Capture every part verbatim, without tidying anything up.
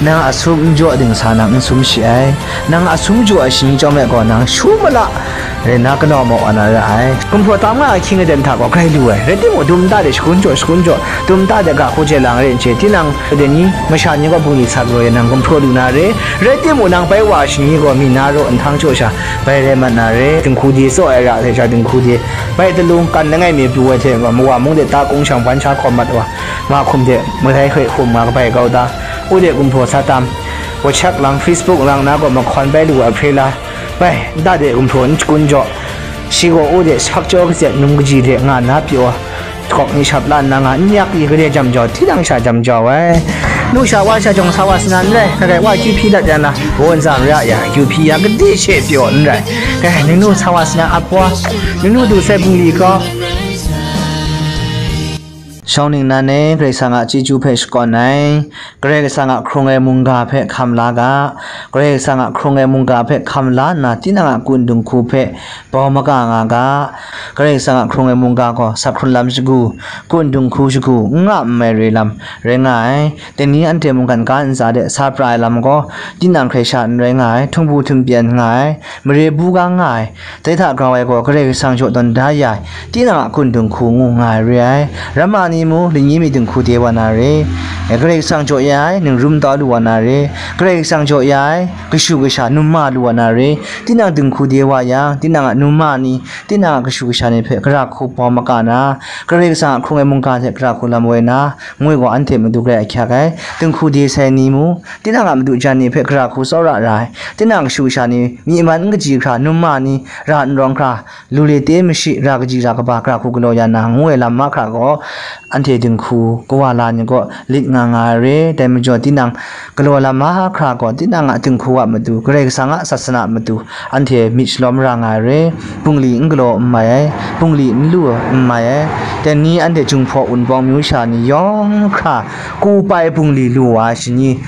Nang a sum n jaw ding sa nang n sum shi ai. Nang a sum jaw ai shani chyawm e gaw, nang shu mala rai na, kanau mau wa na ra ai. Gumhpraw tam nga ai hkying aten hta gaw grai lu ai, rai timung, dum nta de shakun jaw, shakun jaw, dum nta de ga hku je lang rai n chye. Tinang dai ni masha ni gaw bungli sat gaw e nang gumhpraw lu na re, rai timung, nang bai wa ai shani gaw mi na raw nhtang jaw sha bai rai mat na re. Dinghku de tsaw ai ra hte sha dinghku de bai talung kan langai mi pru ai hte gaw, mawa mung de ta kung shang ban sha hkawm mat wa, ma hkum de malai hkoi hkum nga kabai kau ta, u de gumhpraw sa tam, WhatsApp lang, Facebook lang na gaw mahkawn bai lu ai hpre la, bai, nta de gumhpraw n shakun jaw, shi gaw u de shakjaw katset num kaji hte nga na pyaw, hkawk ni shap lan na nga n yak i gade jam jau, tinang sha jam jau ai. Nu sha wa sha jawng sa wa sana n rai, hkrai hkrai wa kyu hpyi dat ya na, baw n za ra ya, kyu hpyi ya gade she pyaw n rai. Kai, nunu sa wa sana ap wa, nunu du sai bungli gaw. Shawng ningnan e Karai Kasang a chyeju hpe shakawn ai, Karai Kasang a hkrung ai mungga hpe hkam la ga, Karai Kasang a hkrung ai mungga hpe hkam la nna, tinang a kun dinghku hpe bau maga nga ga, Karai Kasang a hkrung ai mungga gaw, sak hkrun lam shagu, kun dinghku shagu, n nga n mai re lam rai nga ai. Dai ni anhte mungkan ga ntsa de sa pra ai lam gaw, tinang hkrai sha n rai nga ai, htung bu htum pyan nga ai, mare bu ga nga ai, dai hta grau ai gaw, Karai Kasang jaw tawn da ya ai, tinang a kun dinghku ngu nga ai re ai. Ramma ni mu, lani mi dinghku de wa na re, Karai Kasang jaw ya ai, ningrum tau lu wa na re, Karai Kasang jaw ya ai, kashu kasha, numa lu wa na re, tinang dinghku de wa yang, tinang a numa ni, tinang a kashu kasha ni hpe gara hku bau maga na, Karai Kasang a hkrung ai mungga hte gara hku lam woi na, ngoi gaw anhte madu grai ahkyak ai. Dinghku de sai ni mu, tinang a madu jan ni hpe gara hku tsawra ra ai. Tinang kashu kasha ni, myi man n kaji hkra, numa ni, ra n rawng hkra, lu le te mashi, ra kaji ra kaba, gara hku galaw ya na, ngu ai lam mahkra gaw, anhte dinghku kawa la ni gaw lit nga nga ai re. Dai majaw, tinang galaw lam mahkra gaw, tinang a dinghku a matu, Karai Kasang a sasana a matu, anhte myit shalawm ra nga ai re. Bungli n galaw n mai ai, bungli n lu n mai ai. Dai ni anhte Jinghpaw Wunpawng myu sha ni yawng hkra, ku pai bungli lu wa ai shani,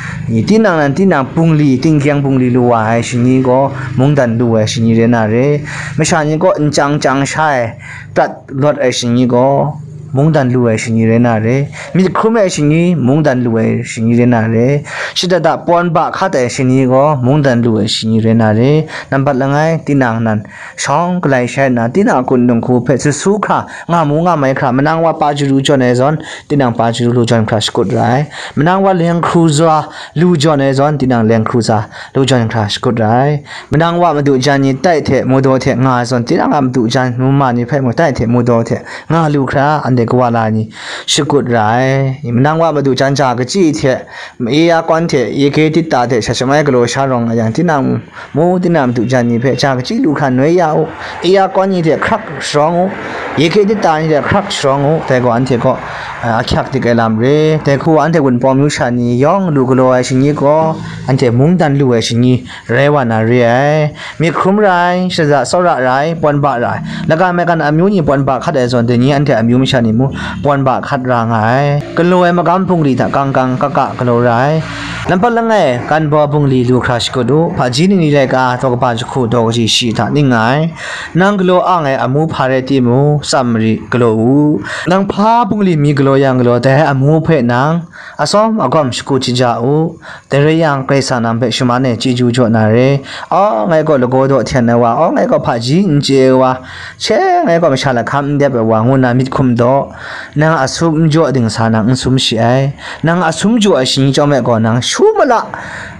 tinang nan tinang bungli, tingkyang bungli lu wa ai shani gaw, mungdan lu ai shani rai na re. Masha ni gaw nchyang chyang sha ai, prat lawt ai shani gaw, mungdan lu ai shani rai na re. Myit hkrum ai shani, mungdan lu ai shani rai na re. Shada da pawn ba hkat ai shani gaw, mungdan lu ai shani rai na re. Nambat langai, tinang nan shawng galai shai nna, tinang a kun dinghku hpe su su hkra, nga mu nga mai hkra, manang wa pa jaru jawn ai zawn, tinang pa jaru lu jawn hkra shakut ra ai. Manang wa leng hkru za lu jawn ai zawn, tinang leng hkru za lu jawn hkra shakut ra ai. Manang wa madu jan ni tai hte mudaw hte nga ai zawn, tinang a madu jan numa ni hpe mung tai hte mudaw hte nga lu hkra, anhte kawa la ni shakut ra ai. Manang wa madu jan ja kachyi hte, e ya kawn hte, ye ke tit ta hte sha shamai galaw sha rawng nga yang, tinang mu, tinang madu jan ni hpe ja kachyi lu hkra noi ya u. E ya kawn ni hte hkrak sharawng u. Ye ke tit ta ni hte hkrak sharawng u. Dai gaw anhte gaw, a, ahkyak dik ai lam re. Dai hku anhte Wunpawng myu sha ni yawng lu galaw ai shani gaw, anhte mungdan lu ai shani rai wa na re ai. Myit hkrum rai, shada tsawra rai, pawn ba rai. Laga maigan amyu ni pawn ba hkat ai zawn, dai ni anhte amyu masha ni mu pawn ba hkat ra nga ai. Galaw ai magam bungli hta kang kang ka ka galaw ra ai. Lampat langai, kan baw bungli lu hkra shakut u, hpaji ningli laika, daw kaba jahku, daw kaji shi hta ning nga ai. Nang galaw ang ai amu hpa rai timung, tsam mari galaw u. Nang hpa bungli mi galaw yang galaw, dai amu hpe nang atsawm agawm shakut shaja u. Dai rai yang, Karai Kasang nang hpe shaman e chyeju jaw na re. Aw, ngai gaw lagaw daw hten ai wa, aw, ngai gaw hpaji n chye ai wa, she ngai gaw masha lahkam n dep ai wa, ngu nna myit hkum daw, nang a sum n jaw ding sa nang n sum shi ai. Nang a sum jaw ai shani chyawm e gaw, nang shu mala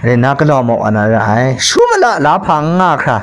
rai na, galau mau wa na ra ai. Shu mala la hpa n nga hkra,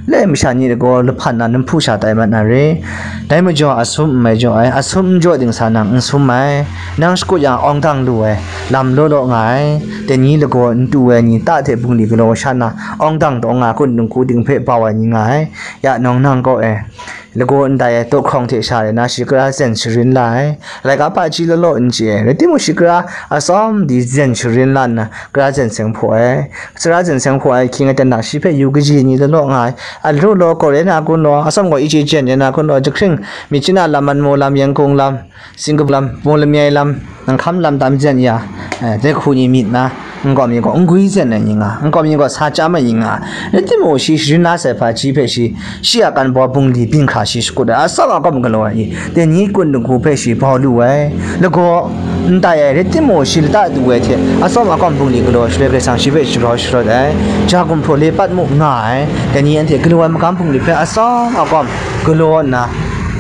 lai masha ni lagaw lahpan na, num hpu sha tai mat na re. Dai majaw, a sum n mai jaw ai, a sum n jaw ding sa nang n sum ai. Nang shakut yang, awng dang lu ai, lam law law nga ai. Dai ni lagaw n tu ai ni, ta hte bungli galaw sha na, awng dang taw nga, kun dinghku ding hpe bau ai ni nga ai. Ya nawng nang kaw e, lagaw n tai ai, daw hkawng hte sha rai na, shikra zen sharin la ai. Laika hpaji law law n chye ai, rai timung, shikra atsawm di zen sharin la nna, kra zen seng hpaw ai. Sara zen seng hpaw ai hkying aten hta, shi hpe yu kaji ni law law nga ai. A law law gaw rai na kun law, atsawm gaw i chye jen rai na kun law, jahkring, myit china lam, Manmu lam, Yangkung lam, Singkapu lam, Bunglamyai lam, Nanghkam lam tam jen ya, eh, dai hku ni myit na, Nkau mi gaw n gwi zen ai ni nga, nkau mi gaw sa chyam ai ni nga, rai timung, shi sharin la sai hpaji hpe shi, shi a kan baw bungli byin hkra shi shakut ai, atsawm akawm galaw ai, dai ni kun dinghku hpe shi bau lu ai, lagaw n tai ai, rai timung, shi lata du ai hte atsawm akawm bungli galaw shaloi, Karai Kasang shi hpe shagrau sharawt ai, ja gumhpraw le pat mu nga ai, dai ni anhte galaw ai magam bungli hpe atsawm akawm galaw nna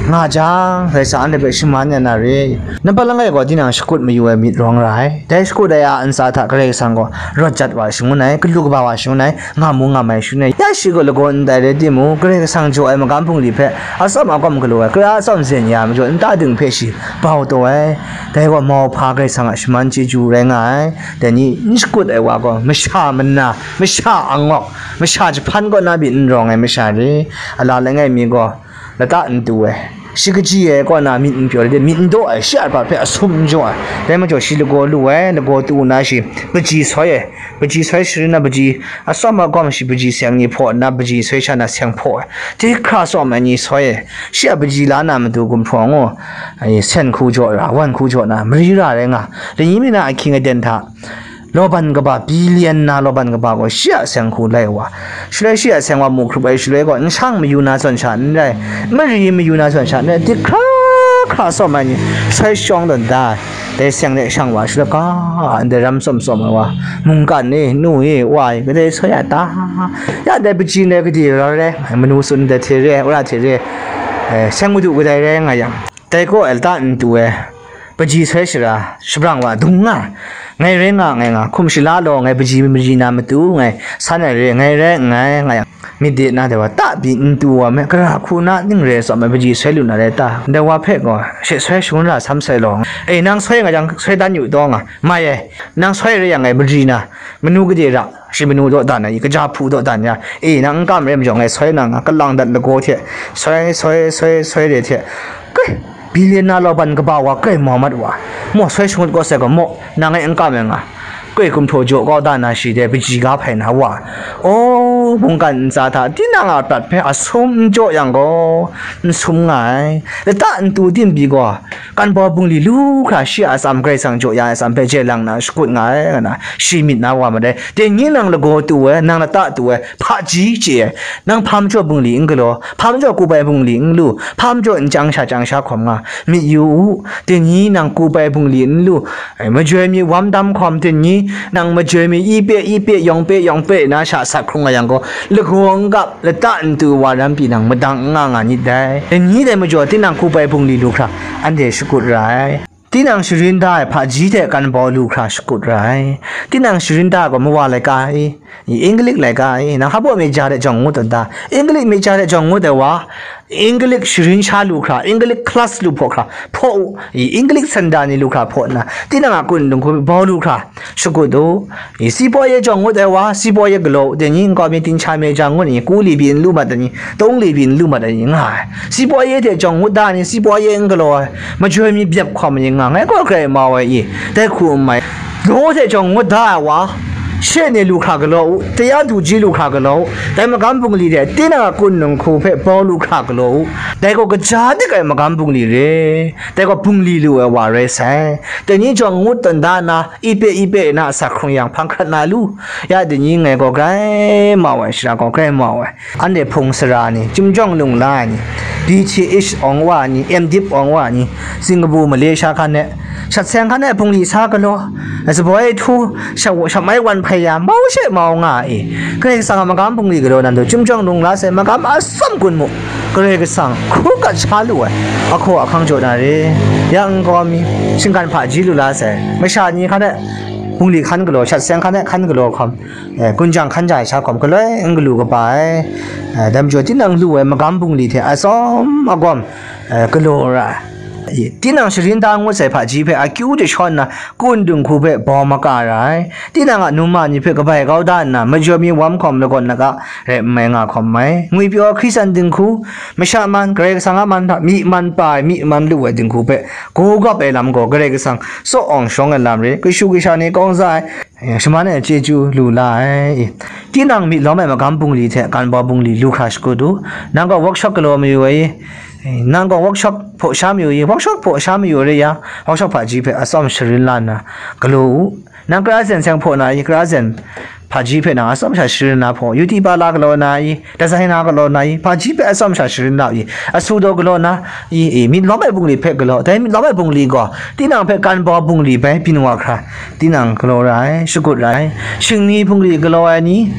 nga jang, Karai Kasang anhte hpe shaman ya na re. Nampat langai gaw tinang shakut mayu ai myit rawng ra ai. Dai shakut ai a ntsa hta Karai Kasang gaw rawt jat wa shangun ai, galu kaba wa shangun ai, nga mu nga mai shangun ai. Ya shi gaw lagaw n tai rai timung, Karai Kasang jaw ai magam bungli hpe atsawm akawm galaw ai, kara atsawm zen ya ai majaw, nta ding hpe shi bau taw ai. Dai gaw mauhpa Karai Kasang a shaman chyeju rai nga ai. Dai ni n shakut ai wa gaw, masha mana, masha angawk, masha jahpan kaw na pyi n rawng ai masha re, a la langai mi gaw, lata n tu ai, shi kaji ai kaw na myit n pyaw ai, myit n daw ai, shi a prat hpe asum n jaw ai. Dai majaw shi lagaw lu ai, lagaw tu na shi paji soi ai, paji soi sharin na paji, atsawm akawm shi paji seng ni hpaw nna, paji soi sha na seng hpaw ai, dai hkra tsawm ai ni soi ai, shi a paji la na matu gumhpraw ngu, ai, sen hku jaw ra, wan hku jaw na, mari ra rai nga, lani mi na ahkying aten hta, lawban kaba, billion na lawban kaba gaw shi a seng hku lai wa. Shaloi shi a seng wa mu hkrup ai shaloi gaw, n shang mayu na zawn sha n rai, mari mayu na zawn sha n rai, dik hkra hkra tsawm ai ni, soi shawng tawn da ai. Dai seng de shang wa, shaloi ga, ndai ram tsawm tsawm ai wa, mungkan e, nu e, wa e, kadai soi a ta, ya dai pachyin dai gade rau rai, manu tsun dai hte re, wora hte re, eh, seng madu kadai rai nga yang, dai kaw ai lata n tu ai, paji soi shara shabrang wa dung nga, ngai rai nga, ngai nga, hkum shala law, ngai paji mari na matu, ngai san ai re, ngai rai nngai, nga yang, myit de na dai wa, ta pyi n tu wa me, kara hku na ning re tsawm ai, paji soi lu na rai ta? Ndai wa hpe gaw, she soi shangun ra sam sai law, e, nang soi nga jang, soi dan yu taw nga, mai ai, nang soi rai yang, ngai mari na, manu gade ra, shi manu dawdan ai, kaja hpu dawdan ya, e, nang n kam rai majaw, ngai soi na nga, kalang dat lagaw hte, soi, soi, soi, soi re hte, kai, billion na lawban kaba wa kai mau mat wa, maw soi shangut kau sai gaw, maw, nang e n kam ai nga, kai gumhpraw jaw kau da na shi dai paji ga hpai na wa, o, mungkan ntsa hta tinang a prat hpe asum n jaw yang gaw, n sum nga ai, lata n tu din pyi gaw, kan baw bungli lu hkra shi a atsam Karai Kasang jaw ya ai atsam hpe jai lang na shakut nga ai, nga na shi myit na wa madai. Dai ni nang lagaw tu ai, nang lata tu ai, hpaji chye ai, nang hpa majaw bungli n galaw, hpa majaw kup ai bungli n lu, hpa majaw n chyang sha chyang sha hkawm nga, myit yu u, dai ni nang kup ai bungli n lu, ai, majoi mi wam dam hkawm dai ni, nang majoi mi i pe, i pe, yawng pe, yawng pe, na sha sat hkrung nga yang gaw, lagaw n gap, lata n tu wa ram pyi nang madang n nga nga nit dai. Dai ni dai majaw, tinang kup ai bungli lu hkra, anhte shakut ra ai. Tinang sharin da ai hpaji hte kan baw lu hkra shakut ra ai. Tinang sharin da ai gaw mawa laika e, English laika e, nang hpa baw myit ja hte jawng ngut tawn da. English myit ja hte jawng ngut ai wa, English sharin sha lu hkra, English class lu hpaw hkra, hpaw u, English sanda ni lu hkra hpaw nna, tinang a kun dinghku baw lu hkra shakut u. Sipaw ye jawng ngut ai wa, sipaw ye galaw u, dai ni nkau mi, tin cha me ja ngut ni, ku li pyi n lu mat ai ni, tung li pyi n lu mat ai ni nga ai. Sipaw ye hte jawng ngut da ai ni, sipaw ye n galaw ai, majoi mi byep hkawm ai ni nga, ngai gaw grai mau ai i, dai hku n mai. Law hte jawng ngut da ai wa, she ni lu hkra galaw u, taya du ji lu hkra galaw u, dai magam bungli hte tinang a kun dinghku hpe baw lu hkra galaw u, dai gaw kaja dik ai magam bungli re, dai gaw bungli lu ai wa rai sai. Dai ni jawng ngut tawn da na, i pe i pe na asak hkrung yang hpang hkrat na lu, ya dai ni ngai gaw grai mau ai, shara gaw grai mau ai. Anhte hpung sara ni, chyum jawng lung la ai ni, B T H awng wa ni, M Div awng wa ni, Singapore, Malaysia hkan e, shat seng hkan e bungli sa galaw, saboi htu, sha, sha mai wan hpai ya, mau she mau nga ai. Karai Kasang a magam bungli galaw nan du, chyum jawng lung la sai, magam atsawm kun mu. Karai Kasang hkru gat sha lu ai, ahkaw ahkang jaw na re. Ya nkau mi, shinggan hpaji lu la sai, masha ni hkan e bungli hkan galaw, shat seng hkan e hkan galaw hkawm, eh, gun jang hkan ja ai sha hkawm galoi n galu kaba ai. Eh, dai majaw tinang lu ai magam bungli hte atsawm agawm, eh, galaw ra ai. Tinang sharin da ngut sai hpaji hpe akyu jashawn na, kun dinghku hpe baw maka ra ai. Tinang a numa ni hpe kabai kau da nna, majoi mi wam hkawm lagawn laga rai n mai nga hkawm mai. Ngwipyaw Hkristan dinghku, masha man, Karai Kasang a man hta myi man pa ai, myi man lu ai dinghku hpe gawgap ai lam gaw Karai Kasang tsaw awng shawng ai lam re, kashu kasha ni kawng za ai, eh, shaman ai chyeju lu la ai. Tinang myi lawm ai magam bungli hte kan baw bungli lu hkra shakut u. Nang gaw workshop galaw mayu ai i? Eh, nang gaw workshop hpaw sha mayu i? Workshop hpaw sha mayu re yang, workshop hpaji hpe atsawm sharin la nna galaw u. Nang kra zen seng hpaw na i, kra zen hpaji hpe nang atsawm sha sharin na hpaw, yu ti pa la galaw na i, dazai na galaw na i, hpaji hpe atsawm sha sharin na i, asu daw galaw na i, i, myit lawm ai bungli hpe galaw, dai myit lawm ai bungli gaw, tinang hpe kan baw bungli bai byin wa hkra, tinang galaw ra ai, shakut ra ai, shingni bungli galaw ai ni,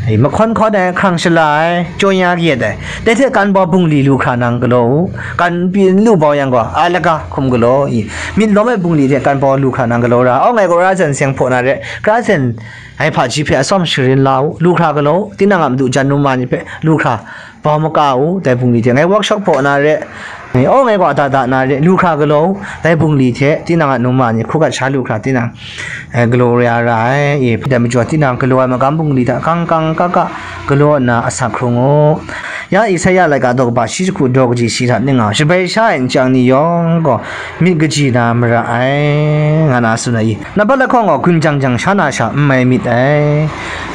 i, mahkawn hkawn ai, hkrang shala ai, jaw ya kayat ai, dai hte kan baw bungli lu hkra nang galaw u, kan pyi n lu bau yang gaw, a laga hkum galaw i, myit lawm ai bungli hte kan baw lu hkra nang galaw ra, awng ai gaw ra zen seng hpaw na re, kra zen ai hpaji hpe atsawm sharin la u, lu hkra galaw, tinang a madu jan num wa ni hpe lu hkra bau maka u, dai bungli hte ngai workshop hpaw na re, aw ngai gaw da da na re, lu hkra galaw, dai bungli hte tinang a num wa ni hku gat sha lu hkra tinang, eh, galaw ya ra ai, e, dai majaw tinang galaw ai magam bungli hta kang kang ka ka galaw nna asak hkrung u. Ya Isaya laika daw kaba shi jahku daw kaji shi hta ning nga, shabai sha ai nchyang ni yawng gaw myit kaji na mara ai, nga na tsun ai. Nambat lahkawng gaw gun jang jang sha na sha n mai myit ai.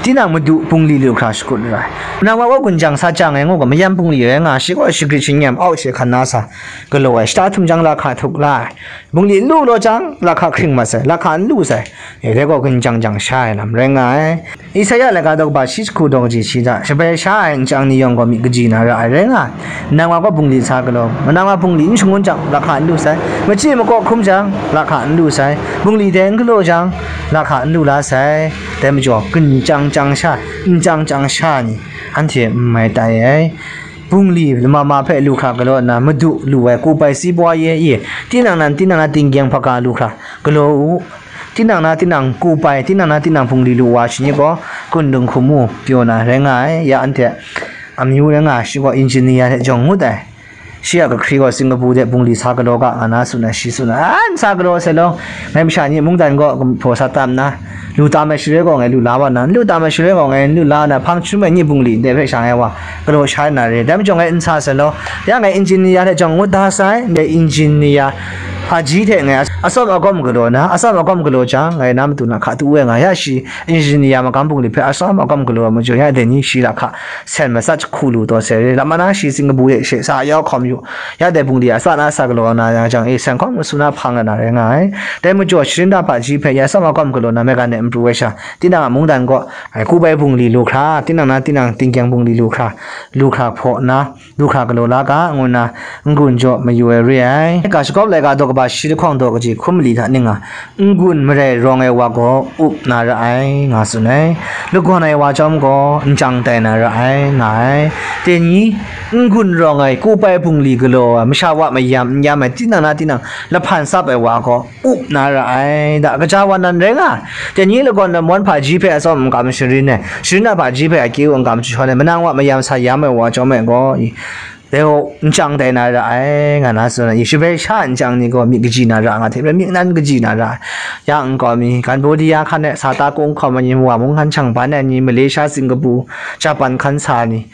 Tinang madu bungli lu hkra shakut ra ai. Nang wa gaw gun jang sa jang ai ngu gaw, mayam bungli rai nga, shi gaw shagrit shanyam au she hkan na sa galaw ai, shata htum jang lahka htuk la ai. Bungli n lu law jang, lahka hkring mat sai, lahka n lu sai. E, dai gaw gun jang jang sha ai lam rai nga ai. Isaya laika daw kaba shi jahku daw kaji shi hta, shabai sha ai nchyang ni yawng gaw myit kaji na ra ai rai nga ai. Nang wa gaw bungli sa galaw, manang wa bungli n shangun jang, lahka n lu sai, machyi makaw hkrum jang, lahka n lu sai, bungli dai n galaw jang, lahka n lu la sai, dai majaw, gun jang jang sha, n jang jang sha ni, anhte n mai tai ai. Bungli lama ma hpe lu hkra galaw nna, madu lu ai, ku pai si bwa ye i, tinang nan, tinang na tinggyeng hpaka lu hkra galaw u. Tinang na tinang ku pai, tinang na tinang bungli lu wa shi ni gaw, kun dung hkum mu pyaw na rai nga ai, ya anhte amyu rai nga ai, shi gaw engineer hte jawng ngut ai. Shi a kahkri gaw Singapore de bungli sa galaw ga nga na tsun ai, shi tsun ai, a, n sa galaw sai law, ngai masha ni mungdan gaw gumhpraw sa tam na, lu tam ai shaloi gaw ngai lu la wa na, n lu tam ai shaloi gaw ngai n lu la na, hpang chyum ai ni bungli ndai hpe sha ngai wa galaw sha na re, dai majaw ngai n sa sai law, ya ngai engineer hte jawng ngut da sai, ndai engineer hpaji hte ngai atsawm agawm galaw na, atsawm agawm galaw jang, ngai na matu na hka tu ai nga, ya shi engineer magam bungli hpe atsawm agawm galaw ai majaw, ya dai ni shi lahka sen matsat jahku lu taw sai re, lam mana shi Singapore de she sa yau hkawm yu, ya dai bungli a sa na sa galaw na yang jang e, sen hkawm masu na hpang na rai nga ai. Dai majaw, sharin da hpaji hpe ya atsawm agawm galaw na, maigan de n pru ai sha, tinang a mungdan gaw, ai, ku bai bungli lu hkra, tinang na tinang tingkyeng bungli lu hkra, lu hkra hpaw nna, lu hkra galaw la ga, ngu nna n-gun jaw mayu ai re ai. Ga shagawp laika daw kaba shi lahkawng daw kaji hkum mali hta ning nga, n-gun marai rawng ai wa gaw up na ra ai, nga tsun ai. Lagawn ai wa chyawm gaw nchyang tai na ra ai, nga ai. Dai ni, n-gun rawng ai, ku pai bungli galaw ai, masha wa mayam n yam ai, tinang na tinang lahpan tsap ai wa gaw, up na ra ai, da kaja wa nan rai nga. Dai ni lagawn na mawn hpaji hpe atsawm n kam sharin ai, sharin na hpaji hpe akyu n kam jahtawn ai, manang wa mayam sa yam ai wa chyawm ai gaw, i, dai gaw nchyang tai na ra ai, nga na tsun ai, i, shabai sha nchyang ni gaw myit kaji na ra nga hte maren, myit nan kaji na ra ai. Ya nkau mi, Cambodia hkan e sa ta kung hkawm ai ni, wa mung hkan shang ban ai ni, Malaysia, Singapore, Japan hkan sa ni,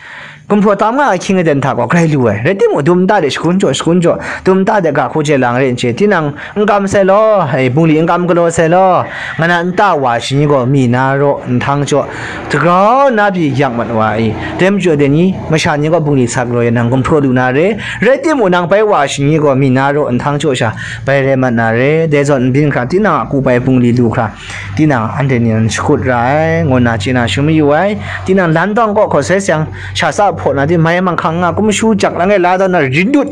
gumhpraw tam nga ai ahkying aten hta gaw grai lu ai. Rai timung, dum nta de shakun jaw, shakun jaw, dum nta de ga hku je lang re n chye, tinang n kam sai law, e, bungli n kam galaw sai law, nga na nta wa shi ni gaw mi na raw nhtang jaw, dagrau na pyi yak mat wa i. Dai majaw dai ni, masha ni gaw bungli sa galaw e, nang gumhpraw lu na re. Rai timung, nang bai wa shi ni gaw mi na raw nhtang jaw sha bai rai mat na re. Dai zawn n byin hkra, tinang a ku bai bungli lu hkra, tinang anhte ni nan shakut ra ai, ngu nna chye na shum mayu ai. Tinang lan tawng kaw hkaw sai seng, sha tsa hpaw na di, mai manghkang nga, kum shu jak langai la taw na rin dut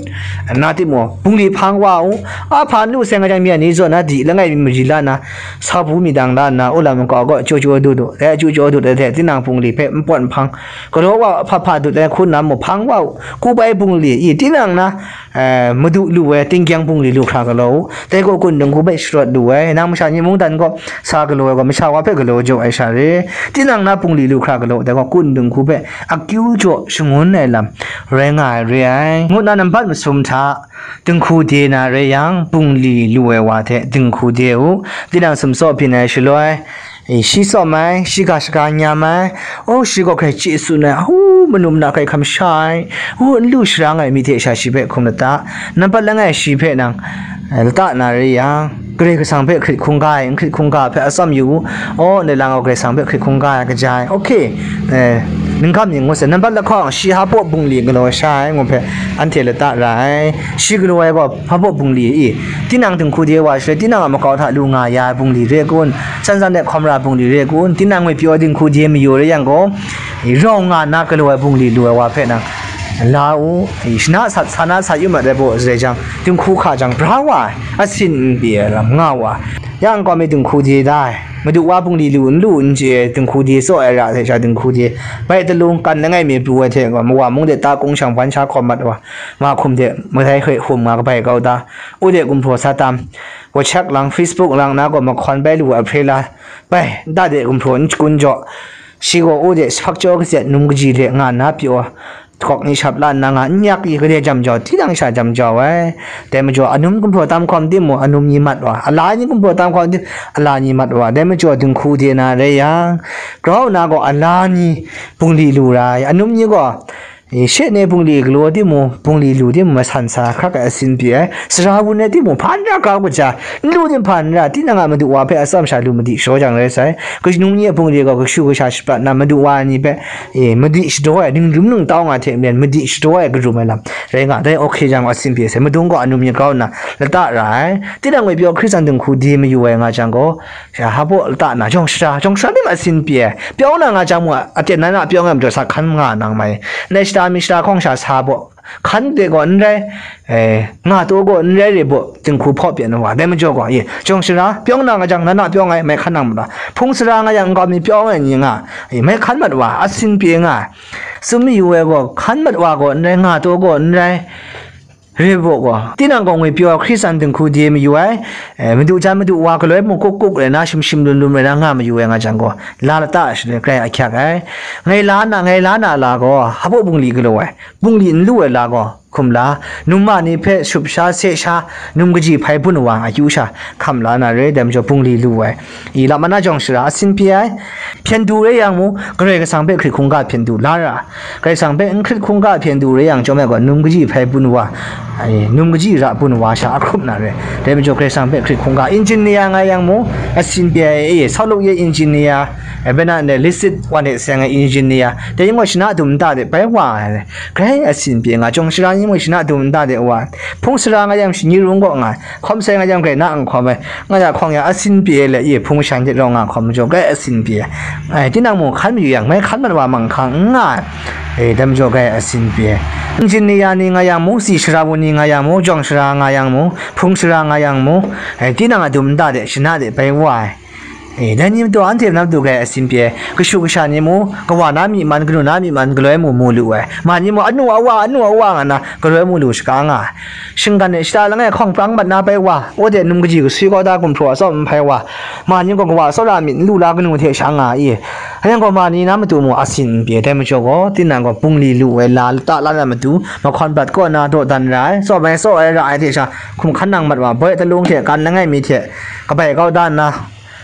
na timung, bungli hpang wa u. A hpa n lu seng a jang, myen ni zaw na di langai mi mari la na, sa bu mi dang la nna, u lam kau gaw chyaw chyaw dut u, dai chyaw chyaw dut ai hte, tinang bungli hpe npawt nhpang, galaw wa hpa hpa dut ai hku nna mu hpang wa u. Ku bai bungli i, tinang na, eh, madu lu ai tingkyang bungli lu hkra galaw u, dai gaw kun dung hku hpe sharawt lu ai, nang masha ni mungdan gaw sa galaw ai gaw, masha wa hpe galaw jaw ai sha re, tinang na bungli lu hkra galaw u, dai gaw kun dung hku hpe akyu jaw shangun ai lam rai nga ai re ai, ngu nna nambat masum hta dinghku de na rai yang, bungli lu ai wa hte dinghku de u, tinang sumsaw byin ai shaloi, e, shi tsawm ai, shi ga shaga nyam ai, o, shi gaw hkrai chye tsun ai, hu, manu mana hkrai hkam sha ai, hu, n lu sharang ai myit hte sha shi hpe hkum lata, nambat langai shi hpe nang, e, lata na re yang, Karai Kasang hpe hkrit hkungga ai, n hkrit hkungga hpe atsawm yu u, o, ndai lang gaw Karai Kasang hpe hkrit hkungga ai kaja ai, okay, e, Ningkam ning ngu sai, nambat lahkawng, shi hpa bungli galaw sha ai ngu hpe, anhte lata ra ai. Shi galaw ai gaw hpa bungli i, tinang dinghku de wa shaloi, tinang a makau hta lu nga ya ai bungli re kun, san san de hkawm ra bungli re kun, tinang ngwi pyaw dinghku de mayu rai yang gaw, rau nga na galaw ai bungli lu ai wa hpe nang la u, shana sat, sa na sat yu mat ai baw zarai jang, dinghku hka jang bra wa ai, asin n pyi ai lam nga wa ai. Yang gaw mi dinghku de da ai, madu wa bungli lu n lu n chye ai dinghku de tsaw ai ra hte sha dinghku de, bai talung kan langai mi pru ai hte gaw, mawa mung de ta kung shang ban sha hkawm mat wa, ma hkum de madai hkoi hkum nga kabai kau da, u de gumhpraw sa tam, WhatsApp lang, Facebook lang na gaw mahkawn bai lu ai hpre la, bai, nta de gumhpraw n shakun jaw, shi gaw u de shahpakjaw katset num kaji hte nga nna pyaw, hkawk ni shap la nna nga n yak i, gade jam jau, tinang sha jam jau ai. Dai majaw, anum gumhpraw tam hkawm timung, anum ni mat wa, ala ni gumhpraw tam hkawm tim, ala ni mat wa. Dai majaw, dinghku de na rai yang, grau na gaw ala ni bungli lu ra ai, anum ni gaw, e, she ne bungli galaw timung, bungli lu timung, masan sa hkrak ai asin pyi ai, sara wun ai timung, hpa n ra grau kaja, n lu tim hpa n ra, tinang a madu wa hpe atsawm sha lu madi shaw jang rai sai. Kashnung ni a bungli gaw kashu kasha shaprat na madu wa ni hpe, e, madi shadaw ai, ningrum ningtau nga hte maren madi shadaw ai karum ai lam rai nga, dai awhke jang asin pyi sai, madung gaw anum ni grau nna lata ra ai. Tinang ngwi pyaw Hkristan dinghku de mayu ai nga jang gaw, sha hpa lata na jawng shara, jawng shara tim asin pyi ai. Pyaw na nga jang mung, aten na na pyaw nga majaw sa hkan nga nang mai. Ndai shara mi shara hkawng sha sa baw, hkan de gaw n rai, e, nga taw gaw n rai re baw, dinghku hpaw pyan wa, dai majaw gaw, e, jawng shara, pyaw na nga jang, na na pyaw nga ai, mai hkan nang mat wa, hpung sara nga yang, nkau mi pyaw nga ai ni nga, e, mai hkan mat wa, asin pyi nga, tsun mayu ai gaw, hkan mat wa gaw n rai, nga taw gaw n rai, re baw gaw, tinang gaw ngwi pyaw Hkristan dinghku de mayu ai, e, madu jan madu wa galoi mung kuk kuk rai na, shim shim lum lum rai na nga mayu ai nga jang gaw, la lata shaloi grai ahkyak ai, ngai la na, ngai la na la gaw, hpa bungli galaw ai, bungli n lu ai la gaw, hkum la, num ma ni hpe shup sha, se sha, num kaji hpai bun wa akyu sha, hkam la na re, dai majaw bungli lu ai, i lam ana jawng shara asin pyi ai, hpyen du rai yang mung, Karai Kasang hpe hkrit hkungga hpyen du la ra, Karai Kasang hpe n hkrit hkungga hpyen du rai yang chyawm ai gaw, num kaji hpai bun wa, ai, num kaji ra bun wa sha ahkrup na re, dai majaw Karai Kasang hpe hkrit hkungga, engineer nga yang mung, asin pyi ai, e, sauluk ye engineer, e, bena ndai lisit wan de seng ai engineer, dai yin gaw shana dum nta de bai wa ai, grai asin pyi nga, jawng shara ni mung shana dum nta de wa, hpung sara nga yang shi ni rung gaw nga, hkawm sai nga yang grai na n hkawm ai, nga ya hkawng ya asin pyi ai le, i hpung shan hte rau nga hkawm majaw grai asin pyi ai. Ai, tinang mung hkan mayu yang, mai hkan mat wa manghkang n nga ai. E, dai majaw grai asin pyi ai. Engineer ni nga yang mung, si shara wun ni nga yang mung, jawng shara nga yang mung, hpung sara nga yang mung, ai, tinang a dum nta de, shana de bai wa ai. E, dai ni matu anhte na matu grai asin pyi ai, kashu kasha ni mung, kawa na myi man, kanu na myi man, galoi mu mu lu ai. Ma ni mung, anu awa, anu awa nga na, galoi mu lu shaga nga ai. Shinggan e shata langai hkawng prang mat na bai wa, o de num kaji kaswi kau da gumhpraw atsawm n hpai wa, ma ni gaw kawa tsawra myit n lu la kanu hte sha nga i. Yang gaw ma ni na matu mung asin n pyi ai, dai majaw gaw, tinang gaw bungli lu ai la, lata la na matu, mahkawn prat kaw na dawdan ra ai, tsawm ai tsaw ai ra ai hte sha, hkum hkan nang mat wa, boi talung hte kan langai mi hte, kabai kau da nna,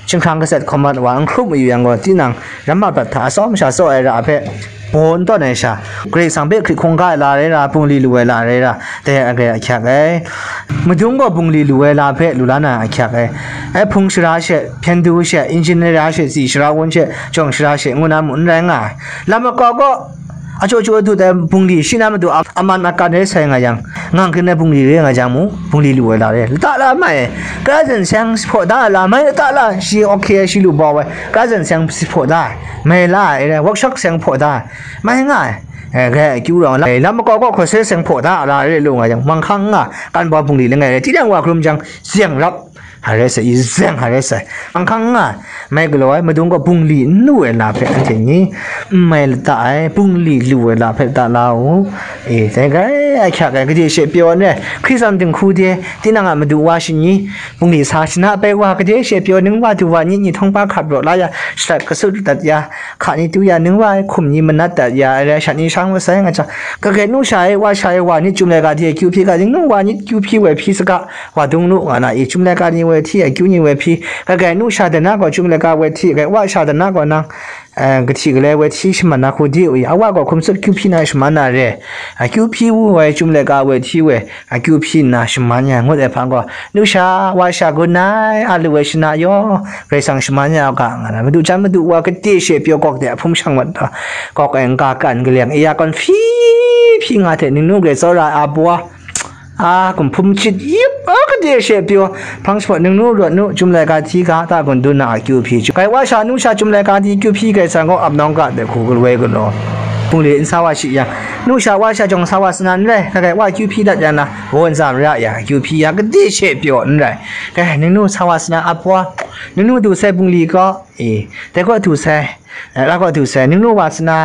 Chyinghkrang kaset hkawm mat wa n hkrup mayu yang gaw, tinang ramma prat hta atsawm sha tsaw ai ra hpe baw n tawn ai sha, Karai Kasang hpe hkrit hkungga ai la rai ra, bungli lu ai la rai ra, dai a grai ahkyak ai. Madung gaw bungli lu ai la hpe lu la na ahkyak ai. Ai hpung shara she, hpyen du she, injin nera she, tsi shara wun she, jawng shara she, ngu na mu n rai nga ai. Lam makau gaw, Ajaw jaw dut ai bungli shi na matu a-, aman akan rai sai nga yang, ngang hkring ai bungli re nga jang mung, bungli lu ai la re. Lata la mai, kra zan seng si hpaw da ai la mai, lata la shi awhke ai shi lu bau ai, kra zan seng si hpaw da ai, mai la ai re, workshop seng hpaw da ai, mai nga ai, eh, grai akyu rawng la, lam makau kaw hkawse seng hpaw da ai la re lu nga jang, manghkang n nga, kan bau bungli langai re, tinang wa hkrum jang, zeng rap, Hare sai, i zeng hare sai. Manghkang nga, mai galaw ai, madung gaw bungli n lu ai la hpe anhte ni n mai lata ai, bungli lu ai la hpe lata la u. E, dai grai ahkyak ai, kaji she pyaw n rai, Hkristan dinghku de, tinang a madu wa shani, bungli sa shana bai wa, kaji she pyaw ning wa du wa, nit ni htawng pa hkap raw la ya, shalat kasut dat ya, hka ni tu ya ning wa ai, hkum ni manat dat ya ai rai, shat ni shang masai nga jang, kagai nu sha ai, wa sha ai wa, nit chyum laika hte akyu hpyi ga, ning nu wa nit kyu hpyi woi hpyi saga, Wa dung nu nga na i, chyum laika ni woi hti ai, akyu ni woi hpyi, kagai nu sha dana gaw chyum laika woi hti, kagai wa sha dana gaw nang, eh, kahti galoi woi hti shaman na hku di u ya, a wa gaw hkum tsut kyu hpyi na shaman na re, a kyu hpyi wu woi, Chyum laika woi hti woi, a kyu hpyi nna shaman ya ngut ai hpang gaw, nu sha, wa sha, gun nai, a lu ai shana yaw, Karai Kasang shaman ya u ga, nga na, madu jan madu wa gade she pyaw gawk de a hpung shang mat, gawk ai n-ga kan kaleng, e ya kawn hpyi hpyi nga hte, ningnu grai tsawra ai a baw, a, gun hpum chyit yip, a, gade she pyaw, hpang shapawt, ningnu rawt nu, Chyum laika hti ga, ta gun dun na a kyu hpyi, Karai wa sha, nu sha, Chyum laika hti kyu hpyi, Karai Kasang gaw ap nawng ga de hku galoi galaw, bungli n sa wa shi yang, nu sha, wa sha, jawng sa wa sa na n rai, hkrai hkrai wa kyu hpyi dat ya na, baw n za mara ya, kyu hpyi ya, gade she pyaw n rai, hkrai, ningnu sa wa sa na a baw, ningnu du sai bungli gaw, e, dai gaw du sai, eh, ra gaw du sai, ningnu wa sa na,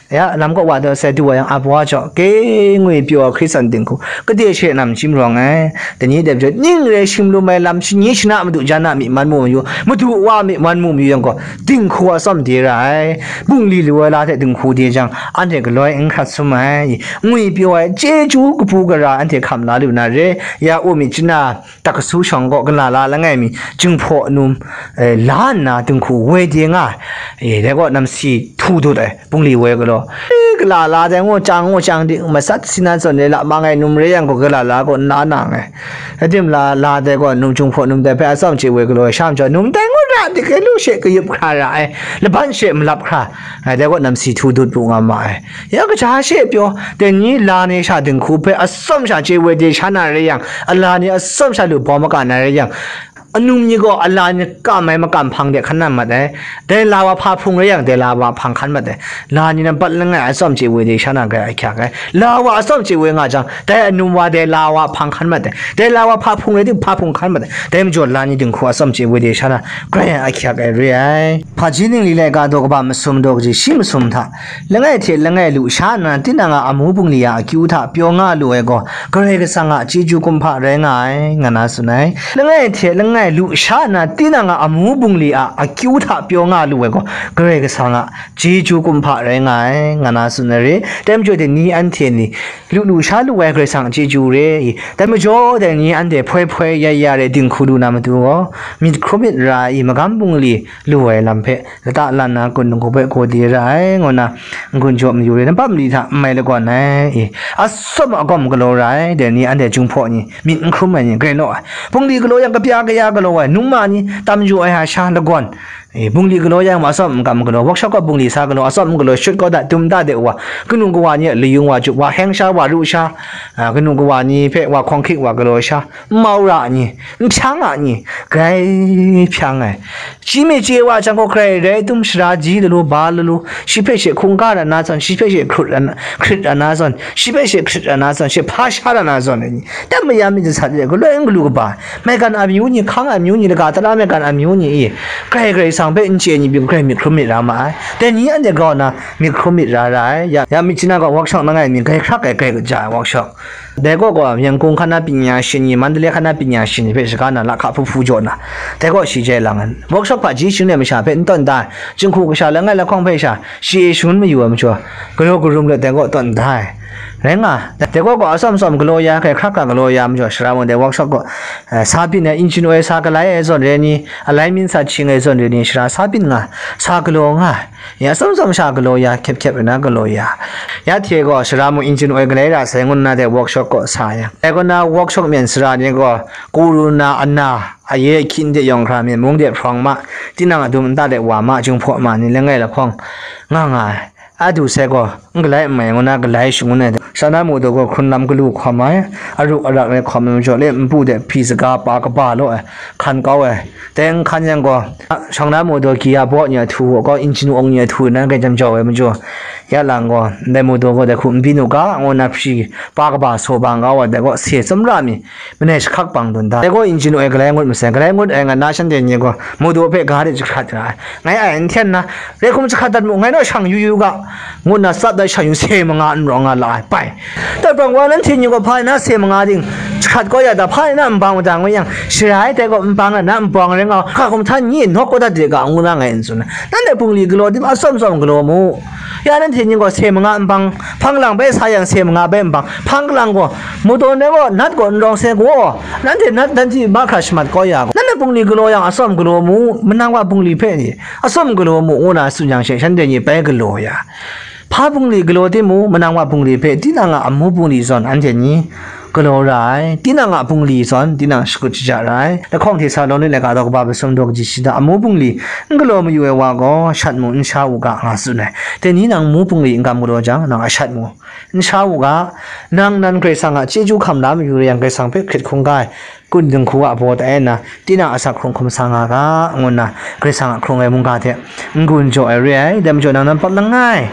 ya, lam kaw wa daw sai du wa yang a baw jaw, ke ngwi pyaw Hkristu dinghku, gade she nam chyim rawng ai. Dai ni dai majaw, ning rai shim lum ai lam, shani shana madu jan a myi man mu mayu, madu wa myi man mu mayu yang gaw, dinghku atsawm de ra ai. Bungli lu ai la hte dinghku de jang, anhte galoi n hkrat sum ai. Ngwi pyaw ai chyeju kabu gara anhte hkam la lu na re, ya u myit chana, tak kasu shawng gaw, gala la langai mi, jinghpaw num, eh, la nna dinghku woi de nga ai, eh, dai gaw namsi htu dut ai, bungli woi galaw, eh, gala la dai ngu chyang ngu chyang di, masat si nan zawn de la mang ai num re yang gaw, gala la gaw nna nang ai. Adim la, la dai gaw num, jinghpaw num dai hpe atsawm chye woi galaw ai, sha majaw num dai ngu ra dik ai lu she kayup hkra ra ai, laban she malap hkra, ai, dai gaw namsi htu dut bu nga ma ai. Ya kaja she pyaw, dai ni la ni sha dinghku hpe atsawm sha chye woi de sha na rai yang, a la ni atsawm sha lu bawm maga na rai yang, anum ni gaw a la ni kam ai makam hpang de hkan na mat ai. Dai la wa hpa hpung rai yang, dai la wa hpang hkan mat ai. La ni na bat langai atsawm chye woi de sha na grai ahkyak ai. La wa atsawm chye woi nga jang, dai anum wa dai la wa hpang hkan mat ai. Dai la wa hpa hpung rai ting, hpa hpung hkan mat ai. Dai majaw la ni dinghku atsawm chye woi de sha na grai ahkyak ai re ai. Hpaji ningli laika daw kaba masum daw kaji shi masum hta, langai hte langai lu sha nna, tinang a amu bungli a akyu hta pyaw nga lu ai gaw, Karai Kasang a chyeju kumhpa rai nga ai, nga na tsun ai. Langai hte langai lu sha nna, tinang a amu bungli a akyu hta pyaw nga lu ai gaw, Karai Kasang a chyeju kumhpa rai nga ai, nga na tsun ai re. Dai majaw dai ni anhte ni, lu lu sha lu ai Karai Kasang a chyeju re i, dai majaw dai ni anhte hpoi hpoi ya ya re dinghku lu na matu gaw, myit hkrum myit ra i, magam bungli lu ai lam hpe, lata lan na kun dinghku hpe gaw de ra ai, ngu na, n-gun jaw mayu re, nampat mali hta n mai lagawn ai, e, atsawm agawm galaw ra ai, dai ni anhte jinghpaw ni, myit n hkrum ai ni, grai law ai, bungli galaw yang kapya kaya galaw ai, nungma ni, tam jaw ai a sha lagawn, e, bungli galaw yang ma atsawm n kam galaw, workshop gaw bungli sa galaw, atsawm n galaw, shut kau da, dum da de wa, kanu kawa ni a layung wa jup wa, heng sha wa ru sha, a, kanu kawa ni hpe wa hkawng hkik wa galaw sha, n mau ra ni, n hpyang a ni, grai hpyang ai. Shi mi chye wa jang gaw, grai rai tum, shara ji lalu, ba lalu, shi hpe she hkungga ra na zawn, shi hpe she hkrut ra na, hkrit ra na zawn, shi hpe she hkrit ra na zawn, shi hpa sha ra na zawn ai ni, dai mayam myit jasat re, galoi n galu kaba, maigan amyu ni, hkang amyu ni, laga tara maigan amyu ni i, grai Karai Kasang hpe n chye ni byin, grai myit hkrum myit ra ma ai. Dai ni anhte grau nna, myit hkrum myit ra ra ai. Ya, ya myit chana gaw, workshop langai mi, grai hkrak ai, grai kaja ai workshop. Dai gaw gaw, Yangon hkan na panya shin ni, Mandalay hkan na panya shin ni hpe shaga na, lahka hpu hpu jaw na, dai gaw shi jai lang ai. Workshop hpaji shingle masha hpe n tawn da ai, jinghku kasha langai lahkawng hpe sha, shi e shangun mayu ai majaw, galaw karum let dai gaw tawn da ai. Rai nga, dai gaw gaw atsawm tsawm galaw ya, hkrai hkrak hkra galaw ya majaw, sara mung dai workshop gaw, eh, sa byin ai, engine oil sa galai ai zawn re ni, alignment sa hkying ai zawn re ni, sara sa byin nga, sa galaw nga, ya atsawm tsawm sha galaw ya, hkyep hkyep rai na galaw ya. Ya hte gaw, sara mung engine oil galai ra sai ngu nna dai workshop gaw sa yang. Dai gaw na workshop myen sara ni gaw, kuru na ana, aye ahkyin de yawng hkra myen mung de hprawng ma, tinang adum nta de wa ma, jinghpaw ma ni langai lahkawng nga nga ai. A du sai gaw, n galai n mai ngu na galai shangun ai, Shana Mudo gaw hkrun lam galu hkawm ai, aru arak rai hkawm ai majaw le, npu de hpyi saga pa kaba law ai, hkan kau ai. Dai n hkan yang gaw, Shana Mudo Giya baw ni a htu gaw, injin awng ni a htu nan grai jam jau ai majaw, ya lang gaw, ndai Mudo gaw dai hku n byin u ga, ngu na hpyi pa kaba saw bang kau ai, dai gaw se tsawmra mi, Manai jahkak bang dun da. Dai gaw injin oil galai ngut masai, galai ngut ai nga na shanhte ni gaw, Mudo hpe ga de jahkrat ra ai. Ngai ai n hten na, rai hkum jahkrat dat mu, ngai naw shang yu yu ga, ngu nna tsap dat shang yu se manga n rawng nga la ai, bai. Dai bang wa nanhte ni gaw hpa na se manga ding, jahkrat kau ya da, hpa na nbang mada ngu yang, shara ai dai gaw nbang na, na nbang rai nga, hka hkum htan ni nawk kau dat de ga, ngu na ngai n tsun ai. Nanhte bungli galaw tim, atsawm tsawm galaw mu. Ya nanhte ning gaw se manga nbang, hpang lang bai sa yang se manga bai nbang, hpang lang gaw, madaw nai gaw, nat gaw n rawng se gaw, nanhte nat dan hti mahkra shamat kau ya gaw, nanhte bungli galaw yang atsawm galaw mu, manang wa bungli hpe ni atsawm galaw mu, ngu na tsun yang she, shanhte ni bai galaw ya. Hpa bungli galaw timung, manang wa bungli hpe, tinang a amu bungli zawn anhte ni galaw ra ai, tinang a bungli zawn tinang shakut shaja ra ai. Lahkawng Htesaloni laika daw kaba masum daw kaji shida, amu bungli n galaw mayu ai wa gaw, shat mu, n sha u ga, nga tsun ai. Dai ni nang mu bungli n gam galaw jang, nang a shat mu, n sha u ga, nang nan Karai Kasang a chyeju hkam la mayu rai yang, Karai Kasang hpe hkrit hkungga ai, kun dinghku a baw tai nna, tinang asak hkrung hkum sa nga ga, ngu nna Karai Kasang a hkrung ai mungga hte n-gun jaw ai re ai. Dai majaw nang nan pap langai,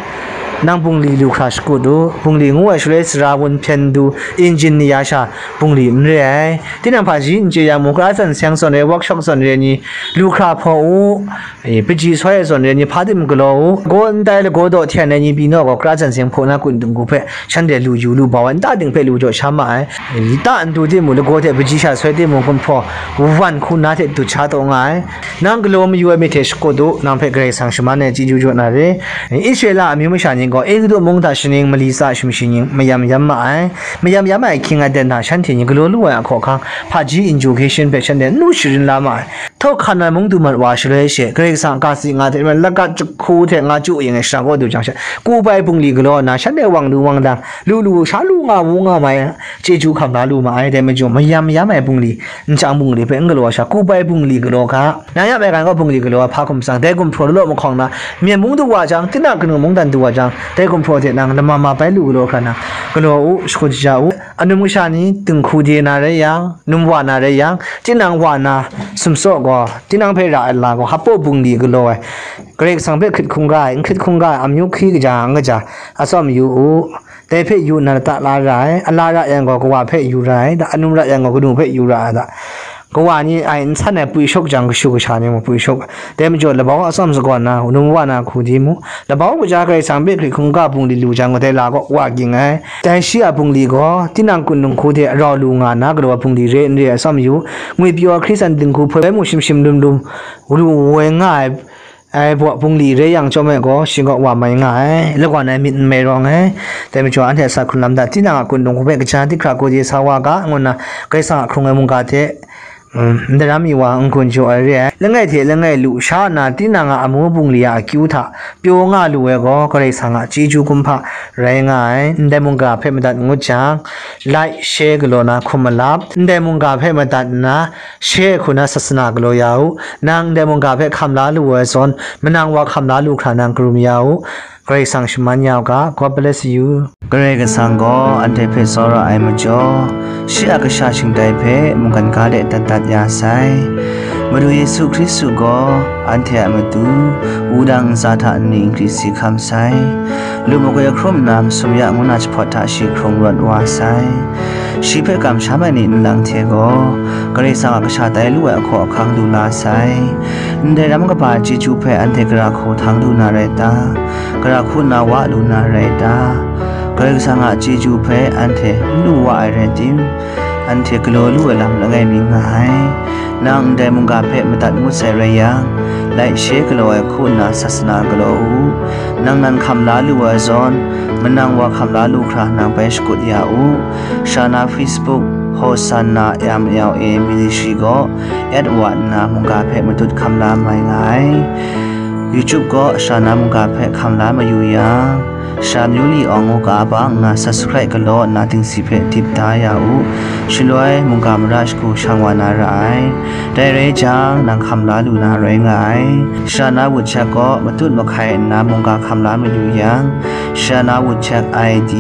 nang bungli lu hkra shakut u, bungli ngu ai shaloi sara wun hpyen du, injin ni ya sha bungli n re ai. Tinang hpaji n chye yang mung, kara tsan seng zawn re, workshop zawn re ni, lu hkra hpaw u, e, pahji soi ai zawn re ni, hpa tim galaw u, gaw n tai lagaw daw hten ai ni pyi naw gaw, kara tsan seng hpaw na kun dinghku hpe shanhte lu yu lu bau ai, nta ting hpe lu jaw sha ma ai. Lata n du timung, lagaw hte pahji sha soi timung, gumhpraw wan hku na hte dut sha taw nga ai. Nang galaw mayu ai myit hte shakut u, nang hpe Karai Kasang shaman ai chyeju jaw na re. Israela amyu masha ni gaw Egutu mung hta shaning mali tsa shim shi ning mayam yam ma ai. Mayam yam ai ahkying aten hta shanhte ni galaw lu ai a hkawhkang, hpaji education hpe shanhte n lu sharin la ma ai. Htawk hkan ai mung du mat wa shaloi she, Karai Kasang a ga si nga hte maren, lagat jahku hte nga chyu ing ai shara kaw du jang she, kup ai bungli galaw nna, shanhte wang lu wang dang, lu lu sha lu nga wu nga mai, chyeju hkam la lu ma ai. Dai majaw, mayam yam ai bungli, nchyang bungli hpe n galaw ai sha, kup ai bungli galaw ga, nang ya maigan gaw bungli galaw ai hpa hkum tsang, dai gumhpraw law mahkawng na, myen mung du wa jang, tinang kanu mungdan du wa jang, dai gumhpraw hte nang lama ma bai lu galaw hkra nang, galaw u, shakut shaja u. Anum kasha ni dinghku de na rai yang, num wa na rai yang, tinang wa na sumsaw gaw, tinang hpe ra ai la gaw, hpaw bungli galaw ai, Karai Kasang hpe hkrit hkungga ai, n hkrit hkungga ai, amyu hkri kaja, n kaja, atsawm yu u. Dai hpe yu nna lata la ra ai, ala ra yang gaw, kawa hpe yu ra ai, da, anum ra yang gaw, kanu hpe yu ra ai da. Kawa ni ai n san ai pwi shawk jang, kashu kasha ni mung pwi shawk. Dai majaw, labau atsawm sagawn na, num wa na hku di mu. Labau kaja Karai Kasang hpe hkrit hkungga bungli lu jang, kadai la kaw wa ging ai. Dai shi a bungli gaw, tinang kun dinghku hte rau lu nga na, galaw ai bungli re n re ai atsawm yu. Ngwipyaw Hkristan dinghku hpoi bai mu shim shim lum lum, lu woi nga ai, ai baw bungli re yang chyawm ai gaw, shi gaw wa mai nga ai, lagawn ai myit n mai rawng ai. Dai majaw, anhte asak hkrung lam da, tinang a kun dinghku hpe kaja di hkra kau di sa wa ga, ngu nna Karai Kasang a hkrung ai mungga hte, um, ndaram mi wa n-gun jaw ai re ai. Langai hte langai lu sha nna, tinang a amu bungli a akyu hta pyaw nga lu ai gaw, Karai Kasang a chyeju kumhpa rai nga ai. Ndai mungga hpe madat ngut jang, like, share galaw na hkum malap, ndai mungga hpe madat nna, share hku na sasana galaw ya u. Nang ndai mungga hpe hkam la lu ai zawn, manang wa hkam la lu hkra nang karum ya u. Karai Kasang shaman ya u ga. God bless you. Karai Kasang gaw anhte hpe tsawra ai majaw, shi a kasha shingtai hpe mungkan ga de dat dat ya sai. Madu Yesu Hkristu gaw anhte a matu wudang ntsa hta nni n gri si hkam sai. Lu makoi hkrum nna masum ya ngu na jahpawt hta shi hkrung rawt wa sai. Shi hpe kamsham ai ni nlang hte gaw, Karai Kasang a kasha tai lu ai ahkaw ahkang du la sai. Ndai ram kaba chyeju hpe anhte gara hku htang du na rai ta? Gara hku nna wa lu na rai ta? Karai Kasang a chyeju hpe anhte n lu wa ai rai tim, anhte galaw lu ai lam langai mi nga ai. Nang ndai mungga hpe madat ngut sai rai yang, like, share galaw ai hku nna sasana galaw u. Nang nan hkam la lu ai zawn, manang wa hkam la lu hkra nang bai shakut ya u. Sharana Facebook, Hosanna M L A Ministry gaw, at wa nna mungga hpe matut hkam la mai nga ai. YouTube gaw Sharana mungga hpe hkam la mayu yang, Sha Myu Li Awng ngu ga bang nna subscribe galaw nna dingsi hpe dip da ya u. Shaloi mungga mara shagu shang wa na ra ai. Dai rai jang, nang hkam la lu na rai nga ai. Sharana WhatsApp gaw matut mahkai nna mungga hkam la mayu yang, Sharana WhatsApp I D,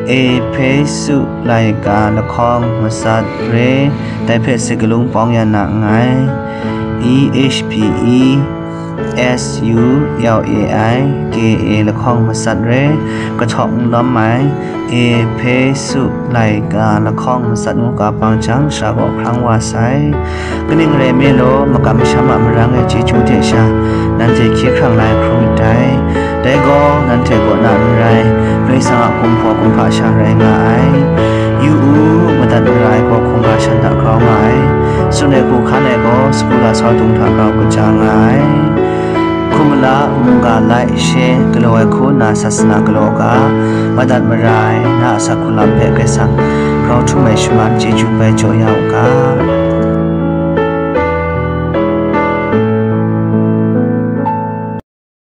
Ehpesu laika lahkawng matsat re, dai hpe se galung pawng ya na nngai. E H P E S U L A I K A lahkawng matsat re, kahtawk n lawm ai, Ehpesu laika lahkawng matsat ngu ga bang jang, sha gaw hprang wa sai. Kaning rai nme law, makam masham a marang e chyeju hte sha, nanhte hkye hkrang la ai hkrum myit dai. Dai gaw, nanhte kaw na n rai, Karai Kasang a kumhpaw kumhpa sha rai nga ai. Yu u, madat mara ai gaw hkungga shan hta grau nga ai. Tsun ai hku hkan ai gaw, sagu lasau dung hta grau kaja nga ai. Mala mungga lai she galaw ai hku na sasana galaw u ga, madat mara ai na a asak hkrung lam hpe Karai Kasang grau htum ai shaman chyeju bai jaw ya u ga.